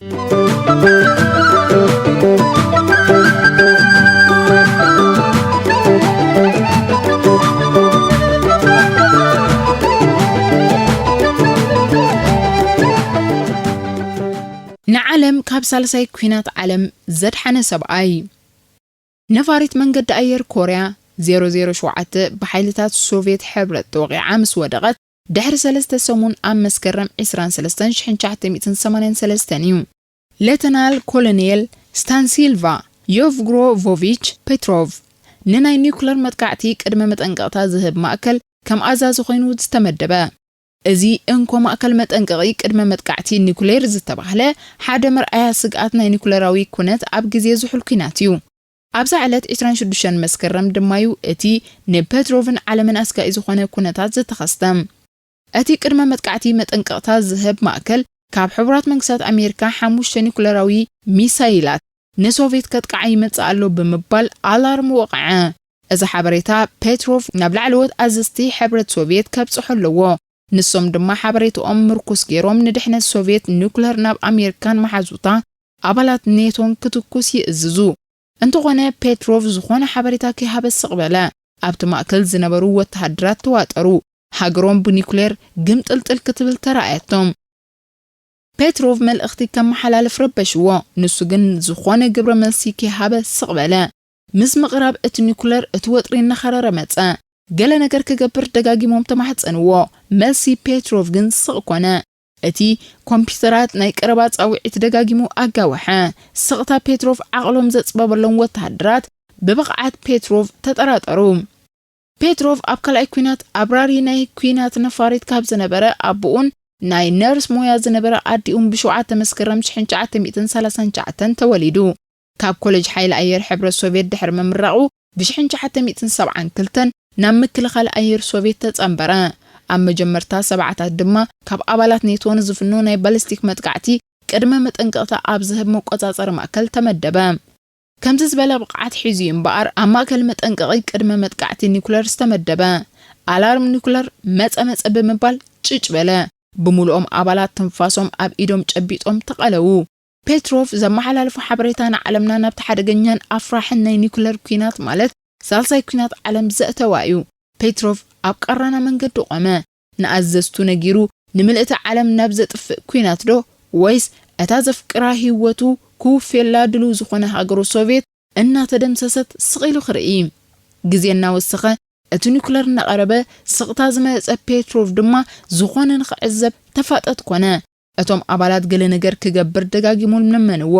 ንዓለም ካብ ሳልሳይ ኲናት ዓለም ዘድሓነ ሰብኣይ። ነፋሪት መንገዲ ኣየር ኮርያ ዜሮ ዜሮ ሸውዓተ ብሓይልታት ሶቭየት ሕብረት ተወቒዓ ምስ ወደቐት፣ ድሕሪ ሰለስተ ሰሙን ኣብ መስከረም ዕስራን ሰለስተን ሽሕን ትሽዓተ ሚእትን ሰማንያን ሰለስተን እዩ። ሌተናል ኮሎኔል ስታንሲልቫ ዮቭግሮቮቪች ፔትሮቭ፣ ንናይ ኒውክለር መጥቃዕቲ ቅድመ መጠንቀቕታ ዝህብ ማእከል ከም ኣዛዚ ኮይኑ ዝተመደበ። እዚ እንኮ ማእከል መጠንቀቒ ቅድመ መጥቃዕቲ ኒውክሌር ዝተባህለ ሓደ መርኣያ ስግኣት ናይ ኒውክሌራዊ ኩነት ኣብ ግዜ ዝሑል ኲናት እዩ። ኣብዛ ዕለት ዕስራን ሽዱሽተን መስከረም ድማ እዩ እቲ ንፔትሮቭን ዓለምን ኣስጋኢ ዝኾነ ኩነታት ዝተኸስተ። እቲ ቅድመ መጥቃዕቲ መጠንቀቕታ ዝህብ ማእከል ካብ ሕቡራት መንግስታት ኣሜሪካ ሓሙሽተ ኒውክሌራዊ ሚሳይላት ንሶቭየት ከጥቅዓ ይመጽእ ኣሎ ብምባል ኣላርም ወቕዐ። እዚ ሓበሬታ ፔትሮቭ ናብ ላዕለዎት ኣዘዝቲ ሕብረት ሶቭየት ከብጽሖ ኣለዎ። ንሶም ድማ ሓበሬታኦም ምርኩስ ገይሮም ንድሕነት ሶቭየት ኒውክለር ናብ ኣሜሪካን መሓዙታ ኣባላት ኔቶን ክትኩስ ይእዝዙ። እንተኾነ ፔትሮቭ ዝኾነ ሓበሬታ ከይሃበ ስቕ በለ። ኣብቲ ማእከል ዝነበሩ ወተሃደራት ተዋጠሩ። ሃገሮም ብኒውክሌር ግምጥልጥል ክትብል ተራእየቶም። ፔትሮቭ መልእኽቲ ከመሓላልፍ ረበሽዎ። ንሱ ግን ዝኾነ ግብረ መልሲ ከይሃበ ስቕ በለ። ምስ ምቕራብ እቲ ኒኩለር እቲ ወጥሪ እናኸረረ መጸ። ገለ ነገር ክገብር ደጋጊሞም ተማሕጸንዎ። መልሲ ፔትሮቭ ግን ስቕ ኮነ። እቲ ኮምፒውተራት ናይ ቀረባ ጻውዒት ደጋጊሙ ኣጋወሐ። ስቕታ ፔትሮቭ ዓቕሎም ዘጽበበሎም ወተሃደራት ብብቕዓት ፔትሮቭ ተጠራጠሩ። ፔትሮቭ ኣብ ካልኣይ ኲናት ኣብራሪ ናይ ኲናት ነፋሪት ካብ ዝነበረ ኣቦኡን ናይ ነርስ ሞያ ዝነበረ ኣዲኡን ብሸውዓተ መስከረም ሽሕን ትሽዓተ ሚእትን ሰላሳን ትሽዓተን ተወሊዱ። ካብ ኮሌጅ ሓይሊ ኣየር ሕብረት ሶቭየት ድሕሪ ምምራቑ ብሽሕን ትሽዓተ ሚእትን ሰብዓን ክልተን ናብ ምክልኻል ኣየር ሶቭየት ተጸንበረ። ኣብ መጀመርታ ሰብዓታት ድማ ካብ ኣባላት ኔቶ ንዝፍኖ ናይ ባሊስቲክ መጥቃዕቲ ቅድመ መጠንቀቕታ ኣብ ዝህብ መቆጻጸሪ ማእከል ተመደበ። ከምዚ ዝበለ ብቕዓት ሒዙ እዩ እምበኣር ኣብ ማእከል መጠንቀቒ ቅድመ መጥቃዕቲ ኒኩለር ዝተመደበ። ኣላርም ኒኩለር መጸ መጸ ብምባል ጭጭ በለ። ብምሉኦም ኣባላት ትንፋሶም ኣብ ኢዶም ጨቢጦም ተቐለዉ። ፔትሮቭ ዘመሓላልፎ ሓበሬታ ንዓለምና ናብቲ ሓደገኛን ኣፍራሕን ናይ ኒኩለር ኲናት ማለት ሳልሳይ ኲናት ዓለም ዘእተዋ እዩ። ፔትሮቭ ኣብ ቀራና መንገዲ ቆመ። ንኣዘዝቱ ነጊሩ ንምልእቲ ዓለም ናብ ዘጥፍእ ኲናት ዶ ወይስ እታ ዘፍቅራ ህይወቱ ክውፍየላ ድሉው ዝኾነ ሃገሩ ሶቭየት እናተደምሰሰት ስቕ ኢሉ ክርኢ? ግዜ እናወሰኸ እቲ ኒኩለር እናቐረበ ስቕታ ዝመጸ ፔትሮቭ ድማ ዝኾነ ንኽዕዘብ ተፋጠጥ ኮነ። እቶም ኣባላት ገለ ነገር ክገብር ደጋጊሞም ለመንዎ።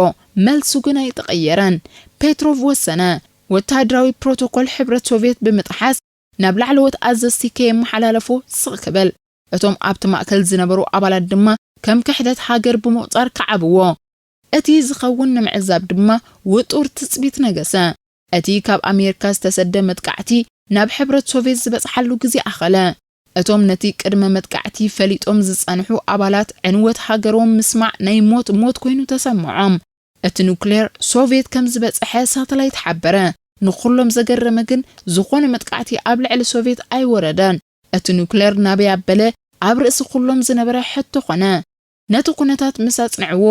መልሱ ግን ኣይተቐየረን። ፔትሮቭ ወሰነ። ወተሃደራዊ ፕሮቶኮል ሕብረት ሶቭየት ብምጥሓስ ናብ ላዕለዎት ኣዘዝቲ ከየመሓላለፎ ስቕ ክብል። እቶም ኣብቲ ማእከል ዝነበሩ ኣባላት ድማ ከም ክሕደት ሃገር ብምቑጻር ከዓብዎ። እቲ ዝኸውን ንምዕዛብ ድማ ውጡር ትጽቢት ነገሰ። እቲ ካብ ኣሜሪካ ዝተሰደ መጥቃዕቲ ናብ ሕብረት ሶቭየት ዝበጽሓሉ ግዜ ኣኸለ። እቶም ነቲ ቅድመ መጥቃዕቲ ፈሊጦም ዝጸንሑ ኣባላት ዕንወት ሃገሮም ምስማዕ ናይ ሞት ሞት ኮይኑ ተሰምዖም። እቲ ኑክሌር ሶቭየት ከም ዝበጽሐ ሳተላይት ሓበረ። ንኹሎም ዘገረመ ግን ዝኾነ መጥቃዕቲ ኣብ ልዕሊ ሶቭየት ኣይወረደን። እቲ ኑክሌር ናበይ ኣበለ ኣብ ርእሲ ኩሎም ዝነበረ ሕቶ ኮነ። ነቲ ኩነታት ምስ ኣጽንዕዎ፣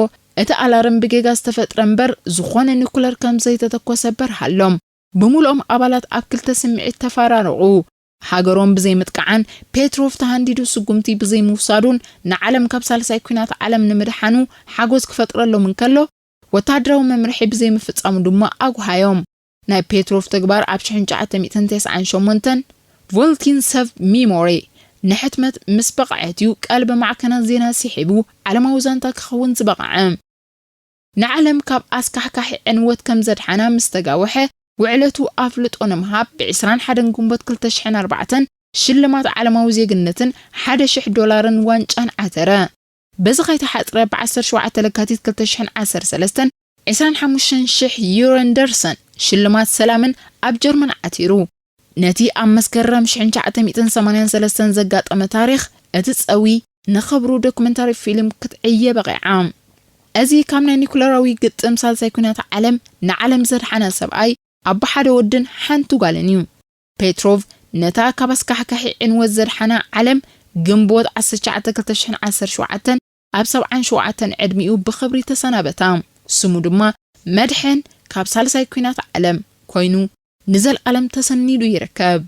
እቲ ኣላርም ብጌጋ ዝተፈጥረ እምበር ዝኾነ ኑክሌር ከም ዘይተተኮሰ በርሃሎም። ብምሉኦም ኣባላት ኣብ ክልተ ስምዒት ተፈራረቑ። ሃገሮም ብዘይምጥቃዓን ፔትሮቭ ተሃንዲዱ ስጉምቲ ብዘይምውሳዱን ንዓለም ካብ ሳልሳይ ኲናት ዓለም ንምድሓኑ ሓጎስ ክፈጥረሎም እንከሎ፣ ወተሃደራዊ መምርሒ ብዘይምፍጻሙ ድማ ኣጉሃዮም። ናይ ፔትሮቭ ተግባር ኣብ ሽሕን ትሽዓተ ሚእትን ተስዓን ሸሞንተን ቮልቲንሰቭ ሚሞሪ ንሕትመት ምስ በቕዐት እዩ ቀልቢ ማዕከናት ዜና ስሒቡ ዓለማዊ ዛንታ ክኸውን ዝበቕዐ። ንዓለም ካብ ኣስካሕካሒ ዕንወት ከም ዘድሓና ምስ ተጋወሐ፣ ውዕለቱ ኣፍልጦ ንምሃብ ብ ዕስራን ሓደን ግንቦት ክልተ ሽሕን ኣርባዕተን ሽልማት ዓለማዊ ዜግነትን ሓደ ሽሕ ዶላርን ዋንጫን ዓተረ። በዚ ከይተሓጽረ፣ ብ ዓሰርተ ሸውዓተ ለካቲት ክልተ ሽሕን ዓሰርተ ሰለስተን ዕስራን ሓሙሽተን ሽሕ ዩሮ ንደርሰን ሽልማት ሰላምን ኣብ ጀርመን ዓቲሩ። ነቲ ኣብ መስከረም ሽሕን ትሽዓተ ሚእትን ሰማንያን ሰለስተን ዘጋጠመ ታሪኽ እቲ ጸዊ ንኽብሩ ዶክመንታሪ ፊልም ክትዕየ በቒዓ። እዚ ካብ ናይ ኒኩለራዊ ግጥም ሳልሳይ ኲናት ዓለም ንዓለም ዘድሓነ ሰብኣይ ኣቦ ሓደ ወድን ሓንቲ ጓልን እዩ። ፔትሮቭ ነታ ካብ ኣስካሕካሒ ዕንወት ዘድሓና ዓለም ግንቦት ዓሰርተ ትሽዓተ ክልተ ሽሕን ዓሰርተ ሸውዓተን ኣብ ሰብዓን ሸውዓተን ዕድሚኡ ብኽብሪ ተሰናበታ። ስሙ ድማ መድሕን ካብ ሳልሳይ ኲናት ዓለም ኮይኑ ንዘልኣለም ተሰኒዱ ይርከብ።